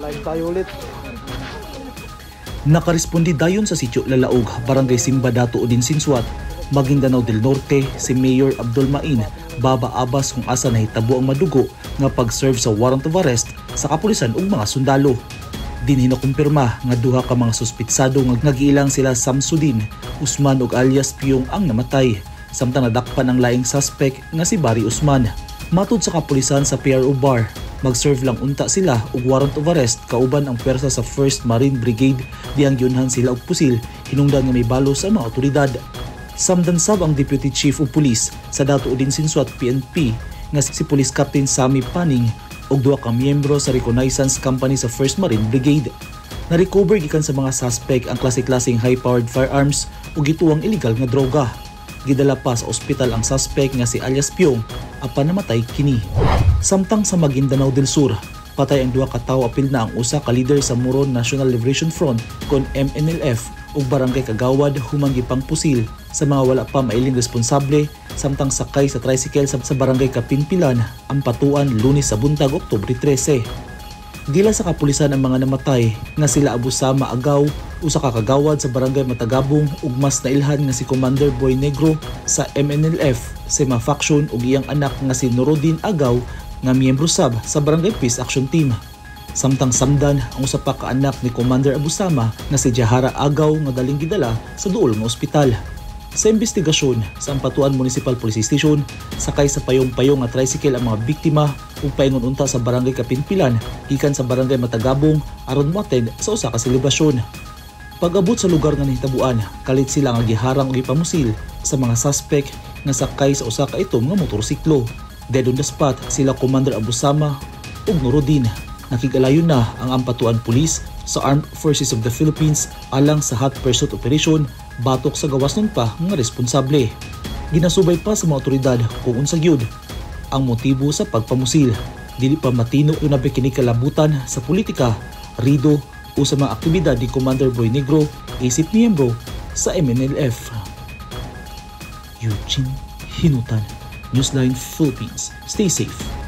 Live tayo ulit. Nakaresponde dayon sa Sitio Lalaog, Barangay Simba, Datu Odin Sinsuat, Maguindanao del Norte si Mayor Abdul Main Baba Abbas kung asa nahitabo ang madugo nga pag-serve sa warrant of arrest sa kapulisan ug mga sundalo. Dinhi nakumpirma nga duha ka mga suspitsado nga nagiilang sila Samsudin Usman ug alias Piyong ang namatay, samtang nadakpan ang laing suspect nga si Barry Usman. Matud sa kapulisan sa PRO Bar, mag-serve lang unta sila og warrant of arrest kauban ang pwersa sa 1st Marine Brigade dihang giunhan sila og pusil hinungdan nga may balo sa mga otoridad. Samdan sab ang Deputy Chief of Police sa Datu Odin Sinsuat PNP nga si Police Captain Sami Paning ug duha ka miyembro sa Reconnaissance Company sa 1st Marine Brigade. Na-recover gikan sa mga suspect ang klase-klaseng high-powered firearms ug gituwang illegal nga droga. Gidala pa sa ospital ang suspect nga si alias Pyong apan namatay kini. Samtang sa Maguindanao del Sur, patay ang duha ka tawo apil na ang usa ka leader sa Moro National Liberation Front kon MNLF ug barangay kagawad human gipangpusil sa mga wala pa mailing responsable samtang sakay sa tricycle sa Barangay Kapinpilan, Ampatuan, Lunes sa buntag, Oktubre 13. Gila sa kapulisan ang mga namatay nga sila Abu Sama Agaw, usa ka kagawad sa Barangay Matagabong ug mas nailhan nga si Commander Boy Negro sa MNLF, Sema Faction, ug iyang anak nga si Nuruddin Agaw nga miyembro sab sa Barangay Peace Action Team. Samtang samdan ang usa pa ka anak ni Commander Abu Sama nga si Jahara Agaw nga daling gidala sa duol nga ospital. Sa investigasyon sa Ampatuan Municipal Police Station, sakay sa payong-payong nga tricycle ang mga biktima ug paingon unta sa Barangay Kapinpilan gikan sa Barangay Matagabong aron moattend sa usa ka selebrasyon. Pag-abot sa lugar nga nahitabuan, kalit sila nga giharang og gipamusil sa mga suspect nga sakay sa usa ka itom nga motorsiklo. Dead on the spot sila Commander Abu Sama ug Nuruddin. Nakig-alayon na ang Ampatuan Police sa Armed Forces of the Philippines alang sa hot pursuit operation batok sa gawas nun pa nga responsable. Ginasubay pa sa mga otoridad kung unsa gyud ang motibo sa pagpamusil. Dili pa matino kung nabi kini kalabutan sa politika, rido o sa mga aktibidad ni Commander Boy Negro isip miyembro sa MNLF. Eugene Hinutan, Newsline Philippines. Stay safe.